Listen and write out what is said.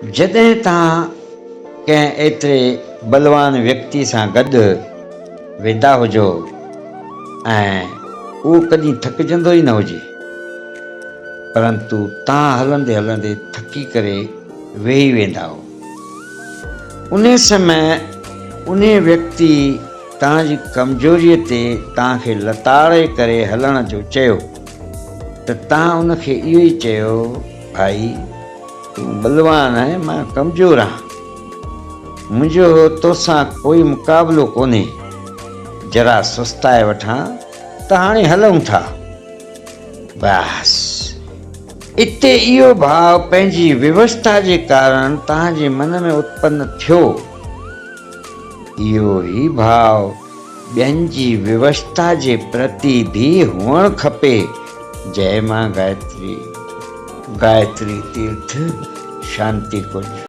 جڏهن توهان ڪنهن ايتري بلوان ويڪتي سان گڏ ويندا هجو ۽ اهو ڪڏهن ٿڪجندو ئي نه هجي، پرنتو توهان هلندي هلندي ٿڪي ڪري ويهي ويندا هو. انهي سمي انهي ويڪتي توهان جي ڪمزوريء تي توهان کي لتاڙي ڪري هلڻ جو چيو ته توهان ان کي اهو ئي چيو، ڀائي! تون ٻلوان آهين، مان ڪمزور آهيان. منهنجو توسان ڪوئي مقابلو ڪونهي. ذرا سستائي وٺان ته هاڻي هلون ٿا. بس اتي اهو ڀاء پنهنجي ويوسٿا جي ڪارڻ توهان جي من ۾ اتپن ٿيو. اهو ئي ڀاء ٻين جي ويوسٿا جي پرتي به هئڻ کپي. جئه مان گايتري، گايتري تيرٿ، شانتي ڪنج.